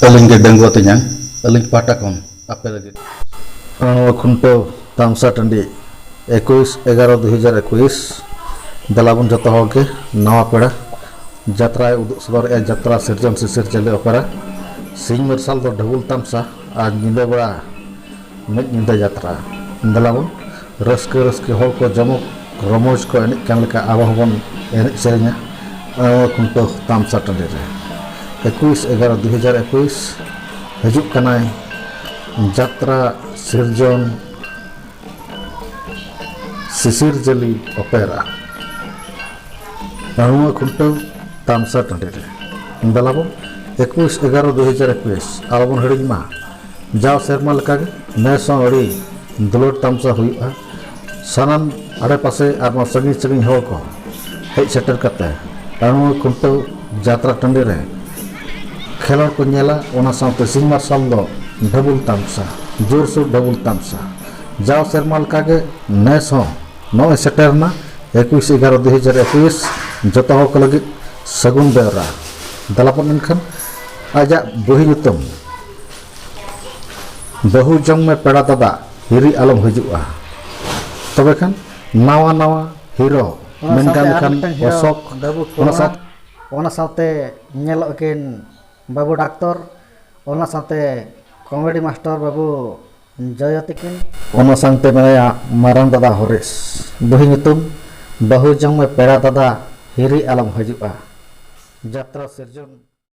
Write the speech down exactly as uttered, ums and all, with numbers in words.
ᱟᱹᱞᱤᱧ ᱜᱮ ᱰᱟᱺᱜᱩᱣᱟᱹ ᱛᱮᱧᱟᱝ, ᱟᱹᱞᱤᱧ ᱯᱟᱦᱴᱟ ᱠᱷᱚᱱ ᱟᱯᱮ ᱞᱟᱹᱜᱤᱫ᱾ ᱱᱚᱣᱟ ᱠᱷᱩᱱᱴᱟᱹᱣ ᱛᱟᱢᱥᱟ ᱴᱟᱺᱰᱤ, ᱮᱠᱩᱥ ᱮᱜᱟᱨᱚ ᱫᱩ ᱦᱟᱡᱟᱨ ᱮᱠᱩᱥ᱾ ᱫᱮᱞᱟ ᱵᱚᱱ ᱡᱚᱛᱚ ᱦᱚᱲ ᱜᱮ ᱱᱟᱣᱟ ᱯᱮᱲᱟ᱾ ᱡᱟᱛᱨᱟᱭ ᱩᱫᱩᱜ ᱥᱚᱫᱚᱨᱮᱜᱼᱟ, ᱡᱟᱛᱨᱟ ᱥᱤᱨᱡᱚᱱ ᱥᱤᱥᱤᱨ ᱡᱟᱹᱞᱤ ᱚᱯᱮᱨᱟ᱾ ᱥᱤᱧ ᱢᱟᱨᱥᱟᱞ ᱫᱚ ᱰᱷᱟᱹᱵᱩᱞ ᱛᱟᱢᱥᱟ ᱟᱨ ᱧᱤᱫᱟᱹ ᱵᱮᱲᱟ ᱢᱤᱫ ᱧᱤᱫᱟᱹ ᱡᱟᱛᱨᱟ᱾ ᱫᱮᱞᱟ ᱵᱚᱱ ᱨᱟᱹᱥᱠᱟᱹ ᱨᱟᱹᱥᱠᱟᱹ ᱦᱚᱲ ᱠᱚ ᱡᱚᱢᱚᱠ ᱨᱚᱢᱚᱡᱽ ᱠᱚ ᱮᱱᱮᱡ ᱠᱟᱱ ᱞᱮᱠᱟ ᱟᱵᱚ ᱦᱚᱸᱵᱚᱱ ᱮᱱᱮᱡ ᱥᱮᱨᱮᱧᱟ᱾ ᱱᱚᱣᱟ ᱠᱷᱩᱱᱴᱟᱹᱣ ᱛᱟᱢᱥᱟ ᱴᱟᱺᱰᱤ ᱨᱮ ᱮᱠᱩᱥ ᱮᱜᱟᱨᱚ ᱫᱩ ᱦᱟᱡᱟᱨ ᱮᱠᱩᱥ ᱦᱤᱡᱩᱜ ᱠᱟᱱᱟᱭ ᱡᱟᱛᱨᱟ ᱥᱤᱨᱡᱚᱱ ᱥᱤᱥᱤᱨ ᱡᱟᱹᱞᱤ ᱚᱯᱮᱨᱟ᱾ ᱱᱚᱣᱟ ᱠᱷᱩᱱᱴᱟᱹᱣ ᱛᱟᱢᱥᱟ ᱴᱟᱺᱰᱤ ᱨᱮ᱾ ᱫᱮᱞᱟ ᱵᱚᱱ ᱮᱠᱩᱥ ᱮᱜᱟᱨᱚ ᱫᱩ ᱦᱟᱡᱟᱨ ᱮᱠᱩᱥ ᱟᱞᱚᱵᱚᱱ ᱦᱤᱲᱤᱧ ᱢᱟ᱾ ᱡᱟᱣ ᱥᱮᱨᱢᱟ ᱞᱮᱠᱟᱜᱮ ᱱᱮᱥ ᱦᱚᱸ ᱟᱹᱰᱤ ᱫᱩᱞᱟᱹᱲ ᱛᱟᱢᱥᱟ ᱦᱩᱭᱩᱜᱼᱟ᱾ ᱥᱟᱱᱟᱢ ᱟᱲᱮᱯᱟᱥᱮ ᱟᱨ ᱱᱚᱣᱟ ᱥᱟᱺᱜᱤᱧ ᱥᱟᱺᱜᱤᱧ ᱦᱚᱲ ᱠᱚ ᱦᱮᱡ ᱥᱮᱴᱮᱨ ᱠᱟᱛᱮ ᱱᱚᱣᱟ ᱠᱷᱩᱱᱴᱟᱹᱣ ᱡᱟᱛᱨᱟ ᱴᱟᱺᱰᱤ ᱨᱮ ᱠᱷᱮᱞᱳᱰ ᱠᱚ ᱧᱮᱞᱟ᱾ ᱚᱱᱟ ᱥᱟᱶᱛᱮ ᱥᱤᱧ ᱢᱟᱨᱥᱟᱞ ᱫᱚ ᱰᱷᱟᱹᱵᱩᱞ ᱛᱟᱢᱥᱟ, ᱡᱳᱨᱥᱳᱨ ᱰᱷᱟᱹᱵᱩᱞ ᱛᱟᱢᱥᱟ᱾ ᱡᱟᱣ ᱥᱮᱨᱢᱟ ᱞᱮᱠᱟᱜᱮ ᱱᱮᱥ ᱦᱚᱸ ᱱᱚᱜᱼᱚᱭ ᱥᱮᱴᱮᱨ ᱮᱱᱟ ᱮᱠᱩᱥ ᱮᱜᱟᱨᱚ ᱫᱩ ᱦᱟᱡᱟᱨ ᱮᱠᱩᱥ᱾ ᱡᱚᱛᱚ ᱦᱚᱲ ᱠᱚ ᱞᱟᱹᱜᱤᱫ ᱥᱟᱹᱜᱩᱱ ᱵᱮᱣᱨᱟ᱾ ᱫᱮᱞᱟᱵᱚᱱ ᱮᱱᱠᱷᱟᱱ ᱟᱡᱟᱜ ᱵᱩᱦᱤ ᱧᱩᱛᱩᱢ ᱵᱟᱹᱦᱩ ᱡᱚᱝ ᱢᱮ ᱯᱮᱲᱟ ᱫᱟᱫᱟ, ᱦᱤᱨᱤ ᱟᱞᱚᱢ ᱦᱤᱡᱩᱜᱼᱟ᱾ ᱛᱚᱵᱮ ᱠᱷᱟᱱ ᱱᱟᱣᱟ ᱱᱟᱣᱟ ᱦᱤᱨᱳ, ᱚᱱᱟ ᱢᱮᱱ ᱥᱟᱶᱛᱮ ᱜᱟᱱ ᱟᱨ ᱞᱮᱠᱷᱟᱱ ᱢᱤᱫᱴᱟᱝ ᱦᱤᱨᱳ ᱚᱥᱳᱠ, ᱵᱟᱹᱵᱩ ᱚᱱᱟ ᱠᱚᱲᱟ, ᱥᱟᱶ ᱚᱱᱟ ᱥᱟᱶᱛᱮ ᱧᱮᱞᱚᱜ ᱠᱤᱱ ᱵᱟᱹᱵᱩ ᱰᱟᱠᱛᱚᱨ, ᱚᱱᱟ ᱥᱟᱶᱛᱮ ᱠᱚᱢᱮᱰᱤ ᱢᱟᱥᱴᱟᱨ ᱵᱟᱹᱵᱩ ᱡᱚᱭᱚ ᱛᱤᱠᱤᱱ᱾ ᱚᱱᱟ ᱥᱟᱶᱛᱮ ᱢᱮᱱᱟᱭᱟ ᱢᱟᱨᱟᱝ ᱫᱟᱫᱟ ᱦᱚᱨᱮᱥ᱾ ᱵᱩᱦᱤ ᱧᱩᱛᱩᱢ ᱵᱟᱹᱦᱩ ᱡᱚᱝ ᱢᱮ ᱯᱮᱲᱟ ᱫᱟᱫᱟ, ᱦᱤᱨᱤ ᱟᱞᱚᱢ ᱦᱤᱡᱩᱜᱼᱟ᱾ ᱡᱟᱛᱨᱟ ᱥᱤᱨᱡᱚᱱ